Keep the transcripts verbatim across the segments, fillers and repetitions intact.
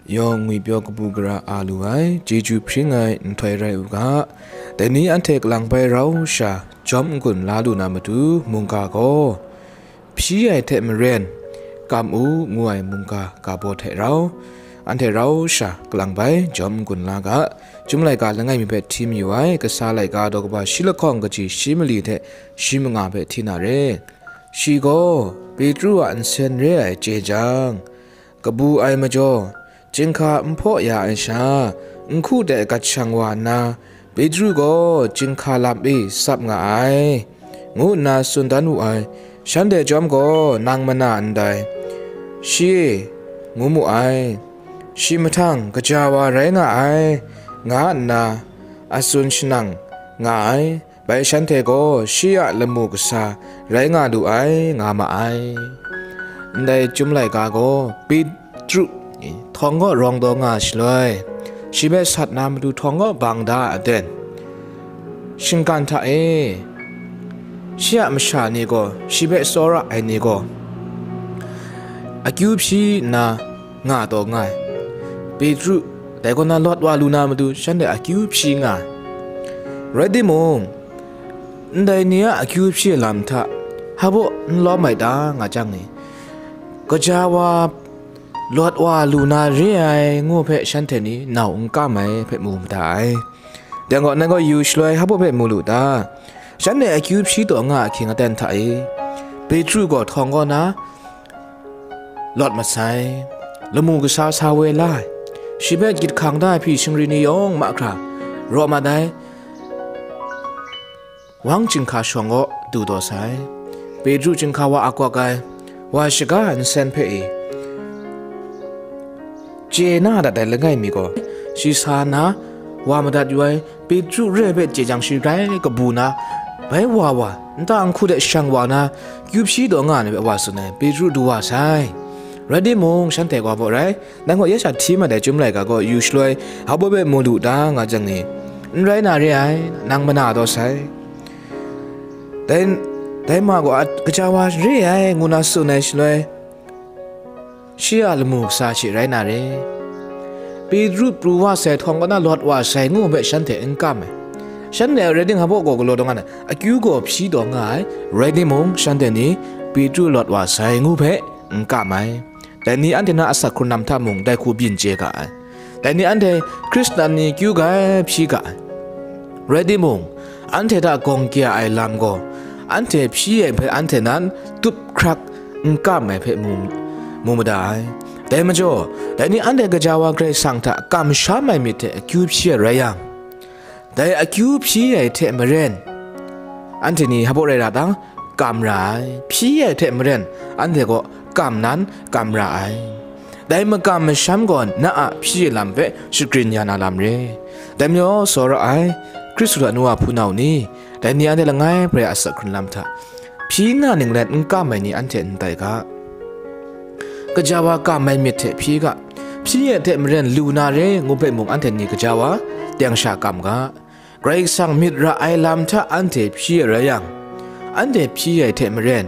yawng ngwipyaw kabu gara a lu ai, chyeju hpring ai nhtoi rai u ga. Dai ni anhte kalang bai rau sha, jawm n-gun la lu na matu, mungga gaw, hpyi ai hte maren, kam u, ngu ai mungga ga baw hte rau, anhte rau sha kalang bai jawm n-gun la ga. Chyum laika langai mi hpe hti mayu ai, kasa laika daw kaba shi lahkawng kaji shi mali hte shi manga hpe hti na re. Shi gaw Petru a nsen re ai chye jang, kabu ai majaw, chyinghka n hpaw ya ai sha, nhku de gat shang wa nna, Petru gaw chyinghka lam e tsap nga ai, ngu nna tsun dan wu ai. Shanhte chyawm gaw nang mana ndai, shi e, ngu mu ai. Shi mahtang kaja wa rai nga ai, nga nna a tsun shanang nga ai. Bai shanhte gaw shi a lamu kasa rai nga lu ai, nga ma ai. Ndai Chyum laika gaw Petru htawng kaw rawng daw nga shaloi, shi hpe sat na matu htawng kaw bang da a den? Shinggan hta e, shi a masha ni gaw, shi hpe tsawra ai ni gaw, akyu hpyi nna nga taw nga ai. Petru, dai kaw na lawt wa lu na matu, shanhte akyu hpyi nga ai. Rai timung, ndai ni a akyu hpyi lam hta, hpa baw n lawm ai ta, nga jang ni, kaja wa lawt wa lu na re ai, ngu hpe shanhte ni nau n kam ai hpe mu mada ai. Dai gaw, nang gaw yu shaloi hpa baw hpe mu lu ta? Shanhte akyu hpyi taw nga ahkying aten hta e, Petru gaw htawng kaw na lawt masai, lamu kasa sa woi la ai, shi hpe gyit hkang da ai hpyi shingri ni yawng mahkra raw mat ai, wang chyinghka shawng kaw du taw sai. Petru chyinghka wa akawk ai, wa shaga ai nsen hpe e, chye na dat ai langai mi gaw, shi sa na wa madat yu ai. Petru re ai hpe chye jang, shi grai kabu na, bai wa wa, nta nhku de shang wa na, kyu hpyi taw nga ai ni hpe wa tsun ai. Petru du wa sai. Rai timung, shanhte wa baw rai, nang gaw ya sha hti mat ai Chyum laika gaw yu shaloi, hpa baw hpe mu lu ta, nga jang ni, n rai na re ai, nang mana taw sai. Dai, dai ma gaw a, kaja wa re ai, ngu na tsun ai shaloi, shi a lamu kasa she rai na re. Petru pru wa sai, htawng kaw na lawt wa sai, ngu hpe shanhte n kam ai. Shanhte a rai ting, hpa baw gaw galaw taw nga na, akyu gaw hpyi taw nga ai, rai timung, shanhte ni Petru lawt wa sai, ngu hpe n kam ai. Dai ni anhte na asak hkrun lam hta mung dai hku byin chye ga ai. Dai ni anhte Hkristan ni kyu ga ai, hpyi ga ai. Rai timung, anhte hta gawng kya ai lam gaw, anhte hpyi ai hpe anhte nan tup hkrak n kam ai hpe mu, mu mada ai. Dai majaw, dai ni anhte gaja wa Karai Kasang hta kamsham ai myit hte akyu hpyi ai rai yang, dai akyu hpyi ai hte maren, anhte ni hpa baw rai ra ta? Kam ra ai. Hpyi ai hte maren, anhte gaw kam nan kam ra ai. Dai makam masham gaw na a hpyi ai lam hpe shagrin ya na lam re. Dai majaw, tsawra ai, Hkristu a nu a hpunau ni, dai ni anhte langai hpe asak hkrun lam hta, hpyi nga ning let n kam ai ni anhte n tai ga. Gaja wa kam ai myit hte hpyi ga, hpyi ai hte maren lu na re, ngu hpe mung anhte ni gaja wa teng sha kam ga. Karai Kasang myit ra ai lam hta anhte hpyi ai rai yang, anhte hpyi ai hte maren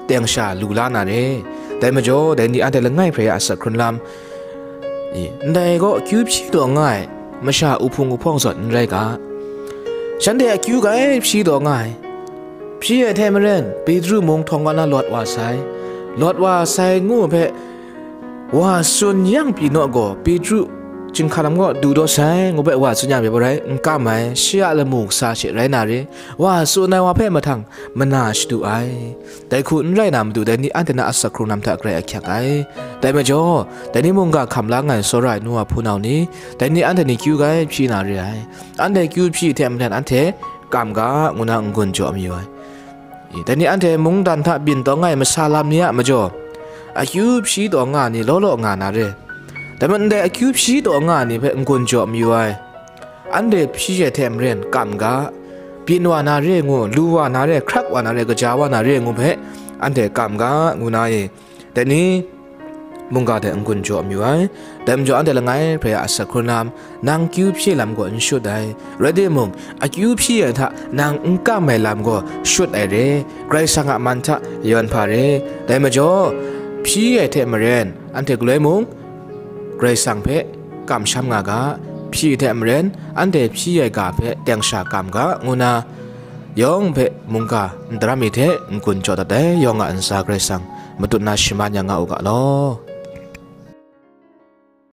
teng sha lu la na re. Dai majaw, dai ni anhte langai hpe ya asak hkrun lam, i, ndai gaw akyu hpyi taw nga ai masha uhpung uhpawng zawn n rai ga. Shanhte akyu grai hpyi taw nga ai. Hpyi ai hte maren, Petru mung htawng kaw na lawt wa sai. Lawt wa sai ngu hpe wa tsun yang pyi naw gaw, Petru chyinghka lam kaw du taw sai, ngu hpe wa tsun yang pyi, hpa rai n kam ai, shi a lamu kasa she rai na re, wa tsun ai wa hpe mahtang mana shadu ai. Dai hku n rai na matu, dai ni anhte na asak hkrung lam hta garai ahkyak ai. Dai majaw, dai ni mungga hkam la nga ai tsawra ai nu wa hpunau ni, dai ni anhte ni kyu grai hpyi na re ai. Anhte kyu hpyi hte maren anhte kam ga, ngu na n-gun jaw mayu ai. I, dai ni anhte mungdan hta byin taw nga ai masa lam ni a majaw, akyu hpyi taw nga ai ni law law nga na re. Dai majaw, ndai akyu hpyi taw nga ai ni hpe n-gun jaw mayu ai. Anhte hpyi ai hte maren kam ga, byin wa na re ngu, lu wa na re, hkrak wa na re, kaja wa na re ngu hpe, anhte kam ga, ngu na e, dai ni mungga hte n-gun jaw mayu ai. Dai majaw, anhte langai hpe a asak hkrun lam, nang kyu hpyi lam gaw n shut ai, rai timung, akyu hpyi ai hta nang n kam ai lam gaw shut ai re, Karai Kasang a man hta yawn hpa re. Dai majaw, hpyi ai hte maren, anhte galoi mung, Karai Kasang hpe kamsham nga ga, hpyi hte maren anhte hpyi ai ga hpe teng sha kam ga, ngu na yawng hpe mungga ndaram mi hte n-gun jaw dat ai, yawng a ntsa Karai Kasang matut na shaman ya nga u ga law.